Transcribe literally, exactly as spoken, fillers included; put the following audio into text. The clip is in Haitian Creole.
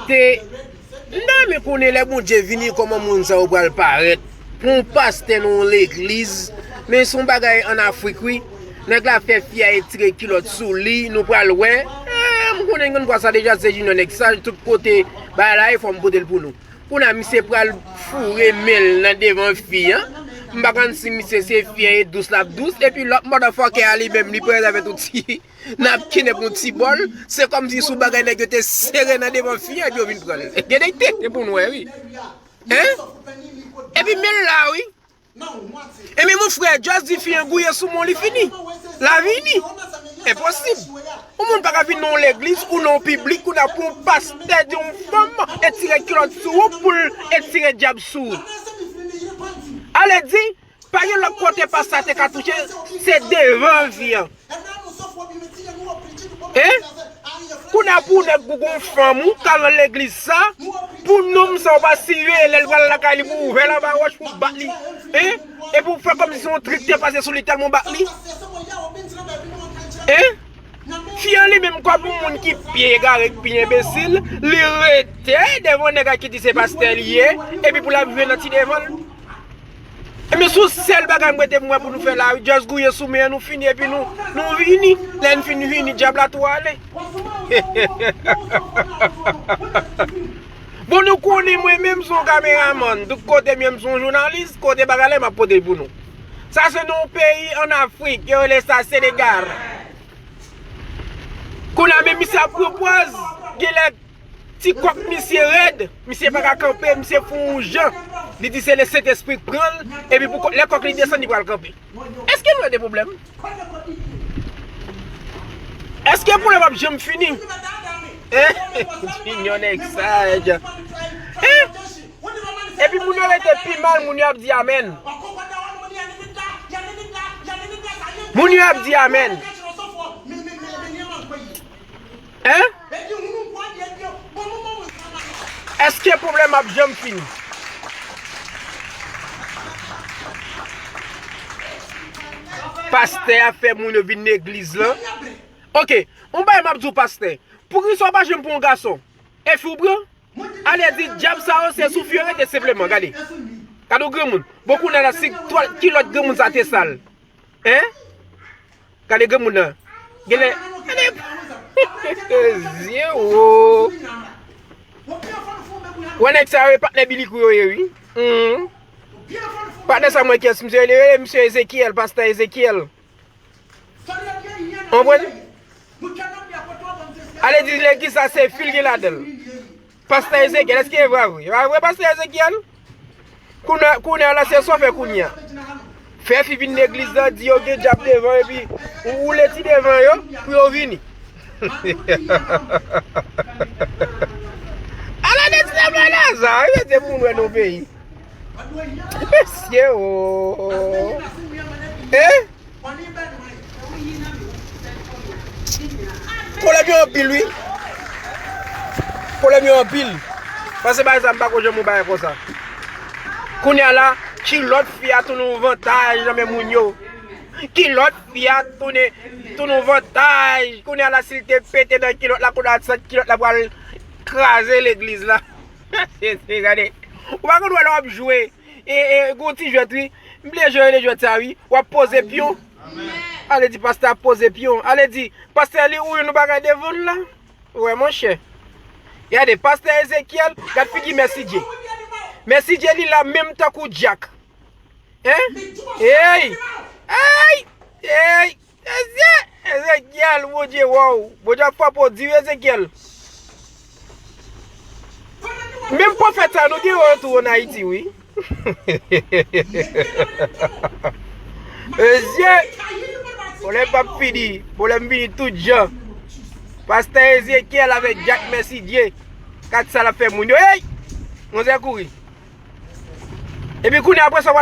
Te, m ta renmen konnen lè Bondye vini, kòman moun sa yo pral parèt. Pou yon pastè nan yon legliz, men se yon bagay ann Afrik, wi. Nèg la fè fi a etire kilòt sou li, nou pral wè. Eh, m konnen n konn vwa sa deja, se Junior nèg saj, tout kote bagay la ye, fò m pote l pou nou. Kounye a, misye pral foure men l nan devan fi an. M pa konn si misye se fi an e dous l ap dous, epi lòt motherfucker a li menm, li prèt avèk yon ti napkin epi yon ti bòl. Se kòmsi sou bagay nèg yo te sere nan devan fi an, epi yo vin pran l. Gen de tete pou nou wè, wi. Hein? Epi men l la, wi. Ebyen, mon frè, just di fi an gouye sou men w, li fini. La vini. Enposib. Yon moun pa ka vin nan yon legliz ou nan yon piblik ou nan pou yon pastè di yon fanm etire kilòt sou ou pou l etire dyab sou ou. Ale di, pa gen lòt kote pastè te ka touche, se devan fi an. Hein? Kounye a pou nèg ou gon fanm ou ka nan legliz sa, pou nonm sa ou pa siveye lè l pral lakay li pou ouvè laba wòch pou bat li. Hein? Epi w fè kòmsi se yon trik te pase sou li tèlman w bat li. Hein? Fi an li menm kòm yon moun ki pi egare, ki pi enbesil, li rete devan nèg la ki di se pastè li ye, epi pou l ap jwe nan ti devan l. Ebyen, se yon sèl bagay m rete pou m wè pou nou fè la, wi. Just gouye sou men an, nou fini, epi nou, nou vini. Lè n fin vini, dyab la tou ale. Bon, nou konnen mwen menm se yon kameramann, tout kote m ye m se yon jounalis, kote bagay la m ap pote l pou nou. Sa se nan yon peyi ann Afrik, yo rele sa Senegal. Kounye a menm misye ap pran pòz, genlè ti kòk misye rèd, misye pa ka kanpe, misye fè yon jan. Li di se le Sentespri k pran l, epi pou kò- lè kòk li desann, li pral kanpe. Èske nou wè de pwoblèm? Èske pwoblèm ap janm fini? Hein? Junior nèg saj. Hein? Epi moun yo rete pi mal, moun yo ap di amèn. Moun yo ap di amèn. Hein? Èske pwoblèm ap janm fini? Pastè a fè moun yo vin legliz lan. Ok, yon bagay m ap di w, pastè. Poukisa w pa janm pran yon gason? E fi w pran? Ale di dyab sa yo se sou fi yo rete senpleman, gade. Gade yon granmoun. Bon, kounye a la, si twal- kilòt granmoun sa te sal. Hein? Gade granmoun nan. Genlè. Gade. Zye wo. Wè nèg sa yo, e patnè Billy Kou yo ye, wi. Mhm. Patnè sa mwen kiyès misye rele, rele misye Ezekyèl, pastè Ezekyèl. Konprann? Ale di legliz sa se fi l gen ladan l. Pastè Ezekyèl, èske e vre vre? E pa vre, pastè Ezekyèl? Kounye a, kounye a la, se sa w fè kounye a. Fè fi vin legliz la, di yo gen dyab devan, epi ou woule ti devan yo, pou yo vini. Ala de ti devan la, sa, wi, se pou nou wè nou peyi. Mesye, o. Eh? Pwoblèm yo anpil, wi. Pwoblèm yo anpil. Paske, pa egzanp, m pa konn janm yon bagay konsa. Kounye a la, kilòt fi a tounen yon vantaj nan men moun yo. Kilòt fi a tounen, tounen yon vantaj. Kounye a la, si l te pete nan kilòt la, kounye a, sant kilòt la pral kraze legliz la. Se, se, gade. Ou pa konn wè lè w ap jwe. E, e, gon ti jwèt, wi. M bliye jan yo rele jwèt sa, wi. W ap poze pyon. Ale di pastè ap poze pyon. Ale di, pastè li ou youn bagay devan l la. Wè, monchè. Gade, pastè Ezekyèl, gad figi Mèsidye. Mèsidye li la menm tankou dyak. Hein? Ey! Ey! Ey! Mesye, Ezekyèl, Bondye, waw. Bondye ap frape w di, wi, Ezekyèl. Menm pwofèt sa, nou gen yo tou ann Ayiti, wi. Mesye, pwoblèm p ap fini. Pwoblèm vini tout jan. Pastè Ezekyèl avèk Dyak Mèsidye. Gad sa l ap fè moun yo. Ey! Manzè kouri. Epi kounye a, apre sa, w